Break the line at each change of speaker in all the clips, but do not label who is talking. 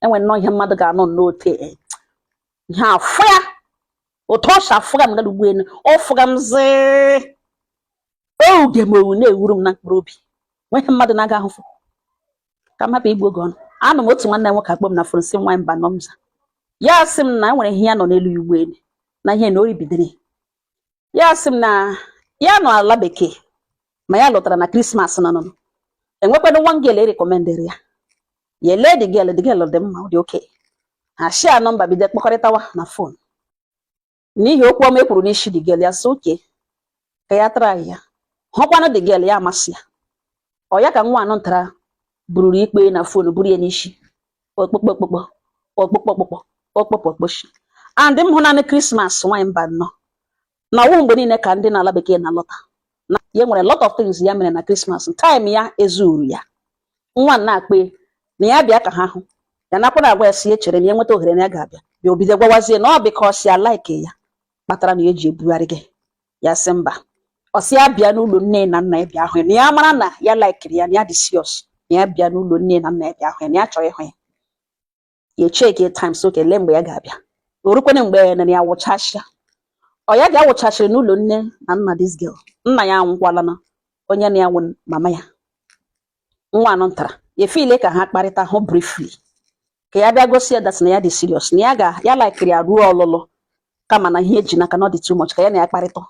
Enwere nnọọ ihe mmadụ ga-anọ n'ote ihe afụ ya otu ọ si afụga m gara ugbo elu, ọ fụga m zịị oge m owu na-ewuru m na mkpụrụ obi. Nweghị mmadụ na-aga ahụfụ ka m hapụ igbu oge ọnụ. Anụ m otu nwanne m nwoke akpọ m na phone, sị nwa mba nọ m za. Ya sị m na enwere ihe ya nọ n'elu ya ugbo elu na ihe na o ribidere ya. Sị m na ya nọ ala bekee, ma ya lọtara na Christmas nọ nọ enwekwana one girl erecommendere ya. Ya ele the girl, the girl dị mma, ọ dị oke. Ha share number, bido kpọkọrịtawa na phone. N'ihi okwu ọma e kwuru n'isi the girl, ya sị oke ka ya try ya hụkwanụ the girl, ya amasị ya. Ọ ya ka nwa anọ ntara bururu ikpe na phone, buru ya n'isi okpukpo okpukpo okpukpo okpukpo okpukpo okposhi. And m hụ naanị Christmas nwaanyị mba nnọọ na ọwụ mgbe niile ka ndị na-ala bekee na-alọta na ya nwere lot of things ya mere na Christmas time ya ezuru ya. Nwa na-akpe na ya bịa ka ha hụ ya, nakwa agwa ya si echere na ya nweta ohere na ya ga-abịa bịa. Obido gwawazie na ọ because ya like ya kpatara na ya eji ebugharị gị. Ya sị mba, ọ sị ya bịa n'ụlọ nne na nna ya bịa hụ ya, na ya mara na ya likeri ya, na ya dị serious, na ya bịa n'ụlọ nne na nna ya bịa hụ ya, na ya chọrọ ịhụ ya. Ya echeke time so kelee mgbe ya ga-abịa. O rukwene mgbe na ya wụchasịa, ọ ya ga-awụchachiri n'ụlọ nne na nna this girl. Nna ya anwụkwala, na onye na ya nwụ mama ya. Nwa anọ ntara ya efile ka ha kparịta hụ briefly, ka ya bịa gosi ya that na ya dị serious, na ya ga ya likeri ya ruo ọlụlụ, kama na ihe eji n'aka na ọ dị too much ka ya na ya kparịta.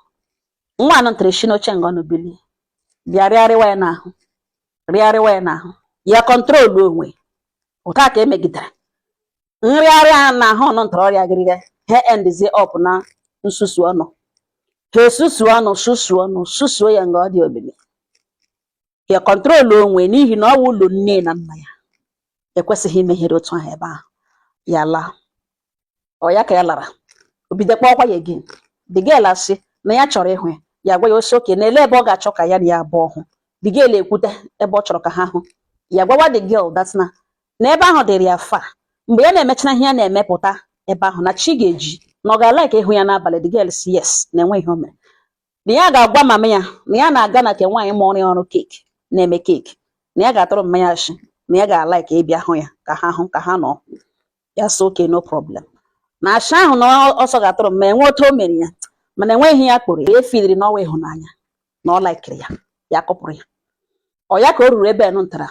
Nwa anọ ntara esi n'oche nga ọ nọ bilie bịa rịarịwa ya n'ahụ, rịarịwa ya n'ahụ. Ya control onwe ụta ka emegidere nrịarịa n'ahụ ọnụ ntara ọrịa gịrịga. Ha endzie up na nsusu ọnụ, ha esusu ọnụ, susu ọnụ, susuo ya nga ọ dị omimi. Ya control onwe n'ihi na ọ wụ ụlọ nne na nna ya, ekwesịghị imeghere otu ahụ ebe ahụ. Ya laa, ọ ya ka ya lara, o bido kpọọkwa ya again. The girl asị na ya chọrọ ịhụ ya. Ya gwa ya osi oke na ele ebe ọ ga-achọ ka ya na ya abụọ hụ. The girl ekwute ebe ọ chọrọ ka ha hụ. Ya gwawa the girl that na ebe ahụ dịrị ya fa mgbe ya na-emechara ihe ya na-emepụta ebe ahụ na chi ga-eji, na ọ ga-alike ịhụ ya n'abalị. The girl si yes, na enwe ihe o mere, na ya ga-agwa mama ya na ya na-aga na nke nwaanyị mụrụ ya ọrụ cake, na-eme cake, na ya ga-atụrụ mmanya ashị, na ya ga-alike ịbịa hụ ya ka ha hụ ka ha nọ. Ya sị okay, no problem, na ashị ahụ na ọsọ ga-atụrụ mma enwe otu o mere ya, mana enweghị ihe ya kpụrụ ya efiliri n'ọnwa ịhụnanya na ọ likeri ya. Ya kụpụrụ ya. Ọ ya ka o ruru ebe nụ ntara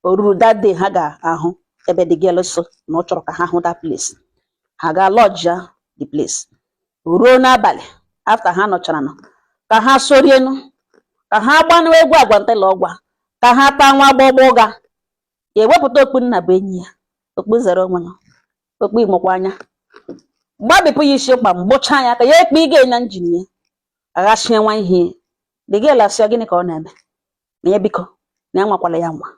o ruru that day ha ga-ahụ ebe the girl so na ọ chọrọ ka ha hụ that place. Ha ga lodge ya the place. Ruo n'abalị, after ha nọchara nọ ka ha sorienu, ka ha gbanụ egwu agwantela ọgwa, ka ha taa nwa gbọgbọ ụga, ya ewepụta okpu nna bụ enyi ya, okpu zere onwe ya, okpu imụkwa anya, gbabipụ ya isi kpam, gbụchaa ya ka ya ekpe ige na njin ya aghachie nwa ihe. The girl asị ya gịnị ka ọ na-eme, na ya biko na ya nwakwala ya nwa,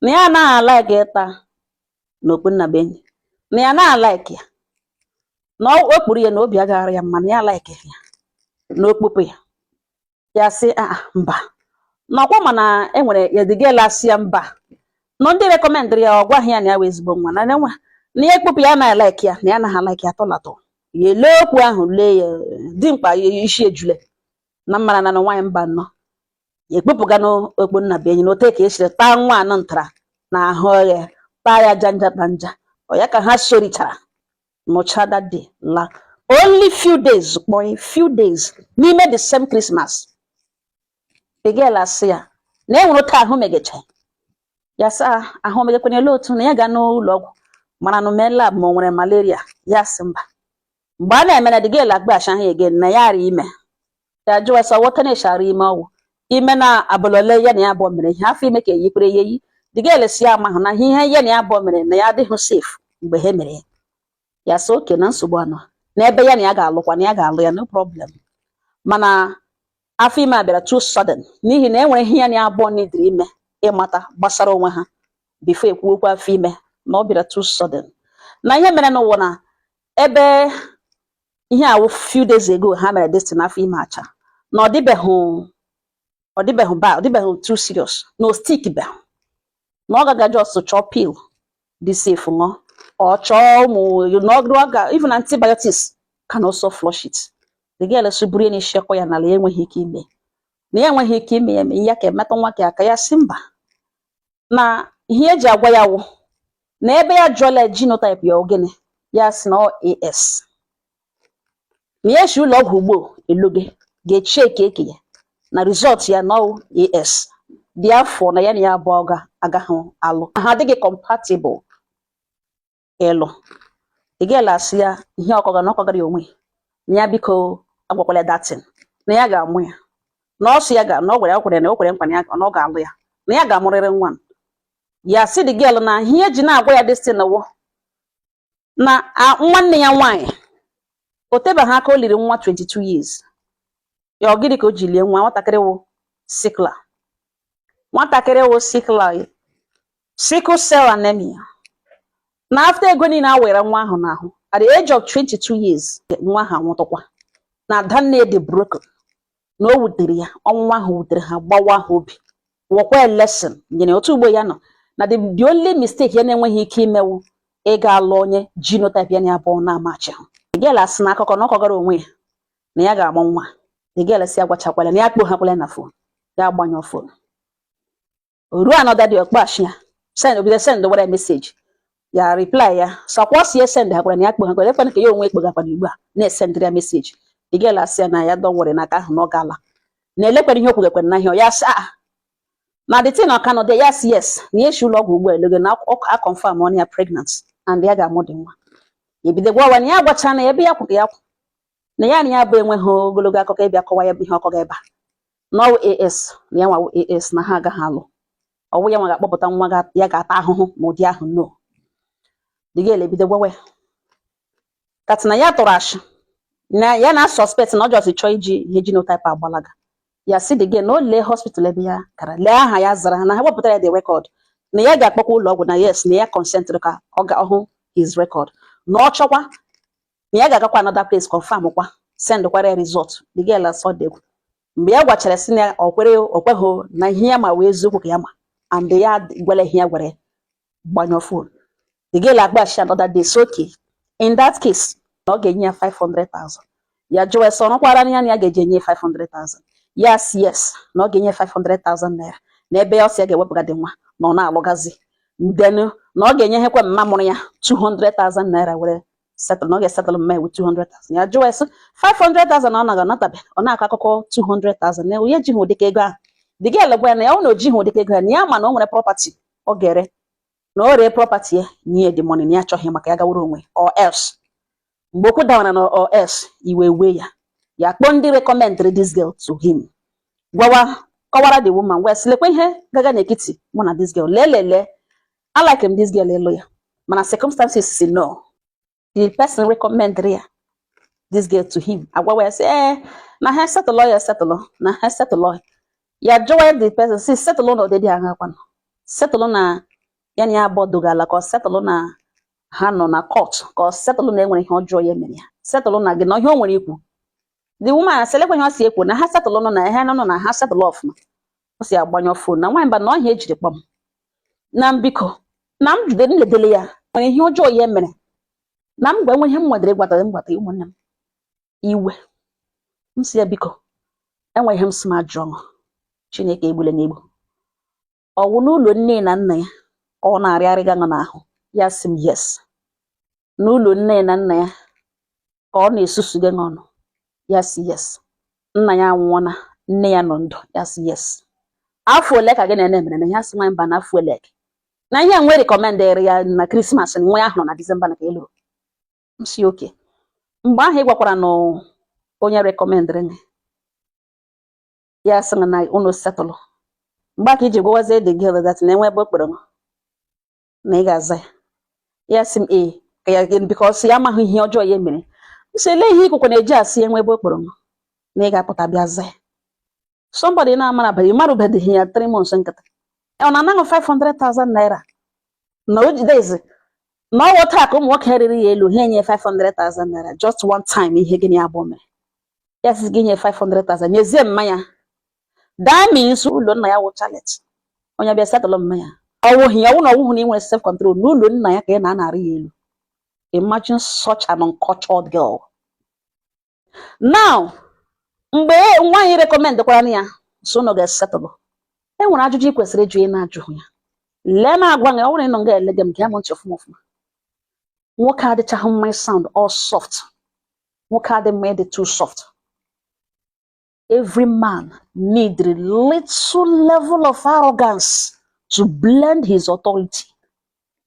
na ya anaghị alike ịta na okpu nna bụ enyi, na ya anaghị alike ya, na o kpuru ya na obi agaghara ya mma, na ya like ya na okpukpu ya. Ya sị a mba, na ọkwa mana enwere ya. The girl asị ya mba, nọ ndị recommendịrị ya, ọ gwaghị ya na ya wee ezigbo nwa na nwa na ya ekpupụ ya anaghị like ya, na ya anaghị like ya atọlatọ. Ya elee okwu ahụ, lee ya dimkpa ya isi ejule na mmara na nwaanyị mba nnọọ ya ekpupụga n'okpu nna bụ enyi na ote ka esiri taa nwa anọ ntara na ahụ oghe, taa ya janja kpanja. Ọ ya ka ha sorichara nụcha that day la. Only few days kpọọ few days n'ime the same Christmas, the girl asị ya na e nwere otu ahụ megecha ya. Sị ahụ megekwana otu na ya ga n'ụlọ ọgwụ mara na mee lab ma o nwere malaria. Ya sị mba. Mgbe a na-eme na the girl agbacha ha again na ya ara ime. Ya jụwa sọ wọta na-eshara ime ọgwụ ime na abalị ole ya na ya abụọ mere ihe afọ ime ka eyikwere ya eyi. The girl si ya amahụ na ihe ya na ya abụọ mere na ya adịghị safe mgbe ha mere ya. Ya sị oke, na nsogbu anọ na ebe ya na ya ga-alụkwa, na ya ga-alụ ya, no problem, mana afọ ime a bịara too sudden n'ihi na e nwere ihe ya na ya abụọ nidiri ime ịmata gbasara onwe ha before ekwu okwu afọ ime, na ọ bịara too sudden, na ihe mere n'ụwa na ebe ihe awụ few days ago ha mere this thing, afọ ime acha na ọ dịbeghị bad, ọ dịbeghị too serious, na o stick beghị, na ọ gaga just chọọ pill dị safe ṅụọ, ọ chọọ ụmụ na ọ ga even antibiotics can also flush it. The girl so buru ya n'isi ọkọ ya n'ala, ya enweghị ike ime na ya enweghị ike ime ya eme ya ka emetụ nwa ka aka. Ya sị mba, na ihe eji agwa ya wụ Na ebe ya jụọla genotype ya, ogene ya sị na ọ AS, na ya esi ụlọ ọgwụ ugbo eloge ga-echeki eke ya na result ya na ọ AS dị afọ na ya na ya abụọ agaghị alụ, ha adịghị compatible ịlụ. The girl asị ya ihe ọkọga na ọkọgara ya onwe na ya, biko agwakwala datin na ya ga-amụ ya, na ọ sị ya ga na ọ gwara ya, o kwere na o kwere nkwa na ya na ọ ga-alụ ya, na ya ga-amụrịrị nwa ya. Sị the girl na ihe eji na-agwa ya destin wụ na nwanne ya nwaanyị o tebeghị aka o liri nwa 22 years ya. Ọ gịnị ka o ji lie nwa nwatakịrị? Wụ sickler, nwatakịrị wụ sickler, sickle cell anemia, na after ego niile a were nwa ahụ n'ahụ, at the age of 22 years nwa ahụ anwụtụkwa. Na adanne dị broken, na o wutere ya, ọnwụ nwa ahụ wutere ha, gbawa ha obi, wọkwa lesson nyere otu ugbo ya nọ na the only mistake ya na-enweghị ike imewu ịga alụ onye genotype ya na abụọ na-amachi ha. The girl asị na akụkọ na ọ kọgara onwe ya na ya ga-amụ nwa. The girl si agwachakwala na ya kpoghakwala na phone ya, agbanyụ phone. O ruo another day, ọkpachi ya send, obido send wara message, ya reply ya sọkwa si ya send hakwara na ya kpoghakwala ekwana ka ya onwe ekpoghakwara ugbu a na-esendịrị ya message. The girl asị ya na ya don't worry, na aka ahụ na ọ gaala na elekwara ihe o kwugekwara na ihe ya sị a na the thing ọka nọ there. Ya sị yes, na ya esi ụlọ ọgwụ ugbu a elogo na a confirm on ya pregnant and ya ga-amụ dị nwa. Ya ebido gwawa na ya gwacha na ebe ya kwụ ka ya kwụ na ya na ya bụ enweghị ogologo akụkọ ịbịa kọwa ya bụ ihe ọkọga ebe a, na ọwụ AS, na ya nwawụ AS, na ha agaghị alụ, ọwụ ya nwa ga-akpọpụta nwa ya ga-ata ahụhụ n'ụdị ahụ. No, the girl ebido gwawa ya that na ya tụrụ ashị, na ya na suspect na ọ just chọọ iji ihe genotype agbalaga ya. Si the girl na o lee hospital ebe ya gara, lee aha ya zara na ha wepụtara ya the record, na ya ga-akpọkwa ụlọ ọgwụ, na yes, na ya consent ka ọ ga ọhụ his record, na ọ chọkwa na ya ga-agakwa another place confirm kwa, send kwara ya result. The girl asọ dị egwu. Mgbe ya gwachara, sị na ọ kwere o kweghị, na ihe ya ma wee eziokwu ka ya ma, and ya gwara ihe ya gwara ya, gbanyụọ phone. The girl agbachi another day, so okay, in that case na ọ ga-enye ya 500,000. Ya jụọ ese ọrụkwara ya na ya ga-eji enye 500,000. Yes, na ọ ga-enye 500,000 naira na ebe ọ sị ya ga-ewepụga dị nwa na ọ na-alụgazi, then na ọ ga-enye hekwa mma mụrụ ya 200,000 naira were settle, na ọ ga-esettle mma ya with 200,000. Ya jụọ ese 500,000 ọ naga natabe, ọ na-akọ akụkọ 200,000 na onye jighị ụdịka ego ahụ. The girl gwa ya na ya ọ na o jighị ụdịka ego ya, na ya ma na o nwere property ọ ga-ere, na o ree property ya nye the money, na ya achọghị maka ya gawara onwe or else. Mgbe okwu dawara na or else, iwe wee ya, ya kpọọ ndị recommended this girl to him, gwawa, kọwara the woman wee sị lekwa ihe gaga n'etiti mụ na this girl, lee lee, I like him, this girl ịlụ ya, mana circumstances si no. The person recommended ya this girl to him agwawa ya sị ee na ha settle ya, settle na ha settle ya. Jụwa the person si settle na ọdịdị ahụ akwanụ settle na ya na ya abụọ dogala, ka ọ settle na ha nọ na court, ka ọ settle na enwere ihe ọjọọ ya mere ya, settle na gị na ihe o nwere ikwu. The woman asị lekwa ihe ọ si ekwu na ha settle nọ na ha nọ na ha settle ọfụma. Ọ si agbanyụ phone na nwaanyị mba na ọhịa ejiri kpọm na mbiko na m jide nledele ya nwere ihe ọjọọ ya mere na m gwa enwe ihe m nwedere gwatara m gwata ụmụnne m iwe. M si ya biko, enwe ihe m si m ajụọ ṅụ Chineke egbule na egbu ọwụ n'ụlọ nne na nna ya ka ọ na-arịarịga ṅụ n'ahụ. Ya sị m yes, n'ụlọ nne na nna ya ka ọ na-esusuge ṅụ ọnụ. Ya sị yes. Nna ya anwụọna, nne ya nọ ndụ. Ya sị yes. Afọ ole ka gị na ene mere na ya? Sị nwa mba na afọ ole na ihe nwe recommendịrị ya na Christmas na nwa ya hụrụ na December na ka ị lụrụ. M si okay, mgbe ahụ ị gwakwara na onye recommendịrị gị, ya sị na unu settle, mgbe aka iji gwawazie the girl that na enwe ebe o kpere na ị ga-aza ya. Ya sị m ee, ka ya because ya amaghị ihe ọjọọ ya mere. M sị lee ihe ikwukwe na-eji asị enwe ebe o kpọrọ m na ị ga-apụta bịa za ya. Somebody na-amara abalị marụbeghị ya 3 months nkịtị, ọ na-anaghị 500,000 naira na o jidezi na ọwụ taa ka ụmụ nwoke riri ya elu ha enye 500,000 naira just one time. Ihe gịnị abụọ mere ya sị gị nye 500,000 nyezie mmanya? That means ụlọ nna ya wụ chalet, onye bịa settle mmanya ọwụghị ya, ọwụ na ọwụhụ na ị nwere self control n'ụlọ nna ya ka ị na-anarị ya elu. Imagine such an uncultured girl. Now mgbe nwaanyị recommend kwara ya so unu ga-esettle, e nwere ajụjụ ị kwesịrị ịjụ ị na-ajụghị ya. Lee m agwa gị, ọ bụrụ na ị nọ nga elege m, gee m ntị ọfụma ọfụma. Nwoke adịchaghị mma sound all soft. Nwoke adị mma ịdị too soft. Every man need a little level of arrogance to blend his authority.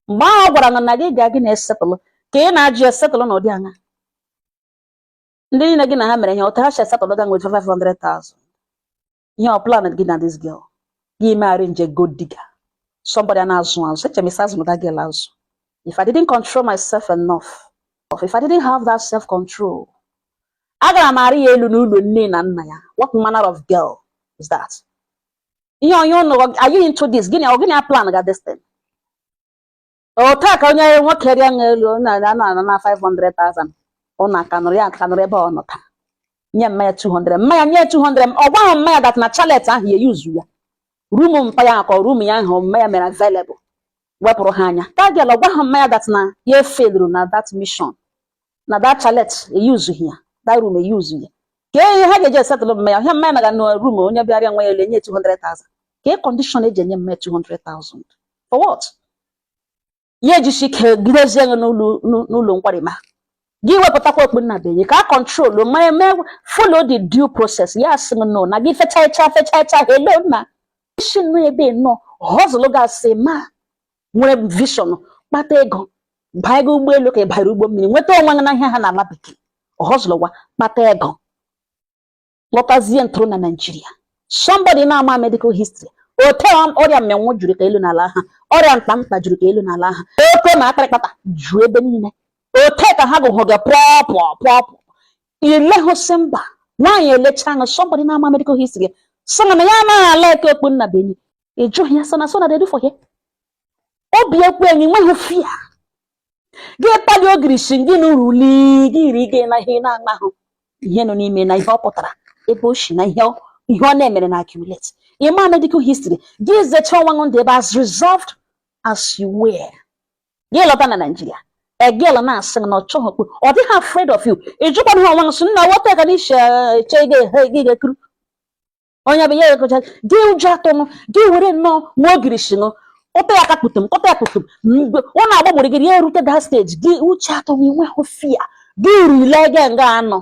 Mgbe ahụ ọ gwara gị na gị ga gị na-esetụlụ ka ị na-ajụ esetụlụ n'ụdị anya, ndị niile gị na ha mere ihe otu ha si esetụlụ ga nweta 500,000. Ihe ọ plan gị na this girl gị ime arrange gold digger, somebody a na-azụ azụ. Eche m isi azụ that girl azụ. If I didn't control myself enough, if I didn't have that self control, agara m arị ya elu n'ụlọ nne na nna ya. What manner of girl is that? Ihe onye ụnụ, are you into this? Gịnị ọ gịnị a plan ga this thing? Otu a ka onye nwoke rịa ṅa elu na na na na 500,000, ọ na aka nụrụ ya aka nụrụ ebe ọ nọ taa. Nye mmanya 200, mmanya nye 200. Ọ gwaghị mmanya that na chalet ahụ ya yuzu ya room mpa ya, ka room ya ahụ mmanya mere available wepụrụ ha anya. That girl, ọ gwaghị mmanya that na ya efeluru na that mission, na that chalet eyuzughị ya, that room eyuzu ya. Ka ihe ha ga-eji esetụlụ mmanya, ihe mmanya mega na room onye bịara nwe ya elu enye 200,000? Ka condition eji enye mmanya 200,000 for what? Ya ejisi ike gidezie ya n'ụlọ nkwarịma gị, wepụtakwa okpu nna benye ka a control ma mee, follow the due process. Ya sị no na gị fechacha fechacha, hello nna isi nọ ebe nọ hustle gasị ma nwere vision, kpata ego, baa ego ụgbọelu ka ị bara ụgbọ mmiri, nweta onwe gị na ihe ha na-ala bekee, hustle gwa, kpata ego, lọtazie ntụrụ na Naijiria. Somebody na-ama medical history ote ọrịa mmenwụ juru ka elu n'ala ha, ọrịa mkpamkpa juru ka elu n'ala ha, oke ma akpịrịkpata ju ebe niile, ote ka ha gụhụ gị pụọ pụọ pụọ pụọ ilehụsị mba nwaanyị elecha anya. Somebody na-ama medical history sị na ya anaghị ala eke okpu nna benyi, ị jụghị ya sị na so na dedu for here obi ekwe enyi nweghị fear gị kpali ogirisi gị na uruli gị ri gị na ihe na-agba ahụ ihe nọ n'ime na ihe ọ pụtara ebe o si na ihe ọ na-emere na accumulate. Ịma medical history gị zecha onwe ndụ ebe as reserved as you were, gị lọta na Nigeria, egel na-asị na ọ chọghị okpu, ọ dịghị afraid of you. Ị jụkwana ha onwe gị sị nna weta ka n'isi eche gị ga-ekuru onye bụ ya ekocha gị, ụjọ atụnụ gị were nnọọ nwa ogirisi nụ ụta ya ka kputum kụta ya kputum mgbe ọ na-agba gburugburu ya erute that stage gị, uche atọ enweghị fear gị rile gị nga anọ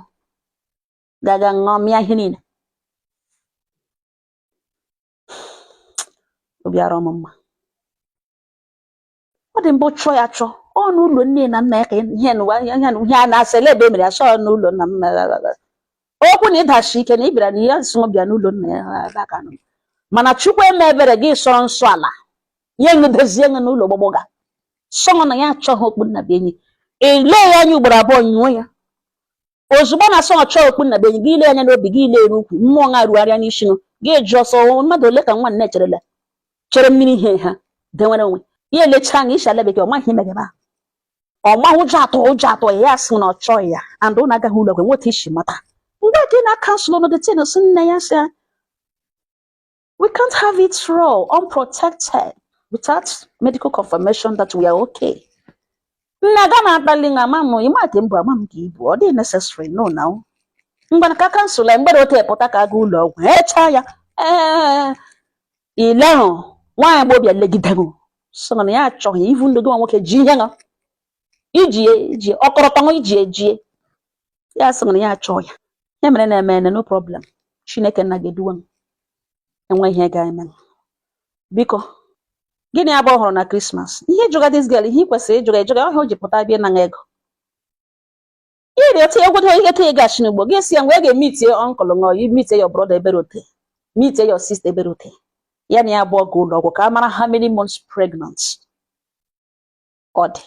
gaga ṅụọmịa ihe niile. Obi arọ m mma. Ọ dị mbụ chọọ ya chọọ ọ n'ụlọ nne na nna ya ka ihe n'ụwa ihe a na-asị ele ebe e mere ya sọ n'ụlọ nna m okwu na ịdachi ike na ị bịara na ya sị m bịa n'ụlọ nna ya ebe aka nọ. Mana Chukwu eme ebere gị sọrọ nsọ ala ya enwedozie enwe n'ụlọ gbọgbọga sọ na ya achọghị okpu nna be enyi. Ele ya anya ugboro abụọ nyụọ ya ozugbo na asọ ọchọ okpu nna be enyi gị, ile anya n'obi gị, ile n'ukwu mmụọ nga rugharịa n'isi nụ gị jụọ ọsọ mmadụ ole ka nwa nne cherela chere mmiri ihe ha denwere onwe ya elecha anya isi ala bekee, ọ maghị imegebe ọ maghị ụjọ atọ ụjọ atọ ya sị na ọ chọghị ya and ụnụ agaghị ụlọ ọgwụ nweta isi mata mgbe ka ị na-akansụl ọnọdụ tin sị nne ya sị we can't have it raw, unprotected, without medical confirmation that we are okay. Nna ga na-akpali nwa ama m ịma ka mbụ ama m ka ibu ọ dị necessary no now mgbe ka cancel ya mgbere ote pụta ka aga ụlọ ọgwụ echa ya. Ee, ile ahụ nwaanyị gbobịa legide m sị na ya achọghị ivu ndụ gị nwa nwoke ji ihe ṅụ iji iji ọkọrọtọ iji ejie ya sị na ya achọghị ya. Ya mere na-eme ene, no problem. Chineke nna ga-eduwe m enwe ihe ga-eme. Biko, gịnị abụọ hụrụ na Christmas ihe ịjụga this girl, ihe ị kwesịrị ịjụga ịjụga ọhịa o ji pụta bịa ịnanga ego ihe dị otu egwudo ihe te ego ashi n'ugbo gị si ya mgbe ị ga-emitie uncle ṅụ you meet your brother ebere ote, meet your sister ebere ote, ya na ya abụọ ga ụlọ ọgwụ ka a mara how many months pregnant ọ dị,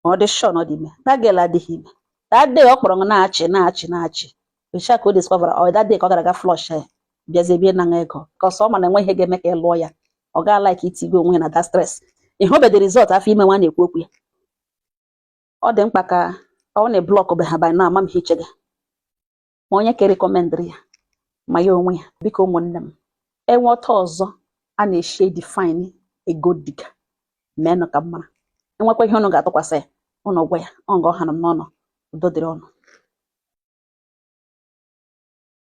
ma ọ dị sure na ọ dị ime. That girl adịghị ime. That day ọ kpọrọ m na-achị na-achị na-achị ocha ka o discover ọ that day ka ọ gara aga flush ya bịazie bịa ịnanga ego ka ọsọ ọ ma na enwe ihe ga-eme ka ị lụọ ya, ọ gaa like itigo onwe ya na that stress. Ị hụbe the result afọ ime nwa na-ekwu okwu ya. Ọ dị mkpa ka ọ na block be ha by now. Ama m ihe iche gị ma onye ka recommendịrị ya ma ya onwe ya. Biko ụmụnne m, enwe ọtọ ọzọ a na-eshi define a gold digger, meenụ ka m mara. Enwekwa ihe unu ga-atụkwasị ya, unu gwa ya ọ nga ọ hara m n'ọnụ. Udo dịrị ọnụ.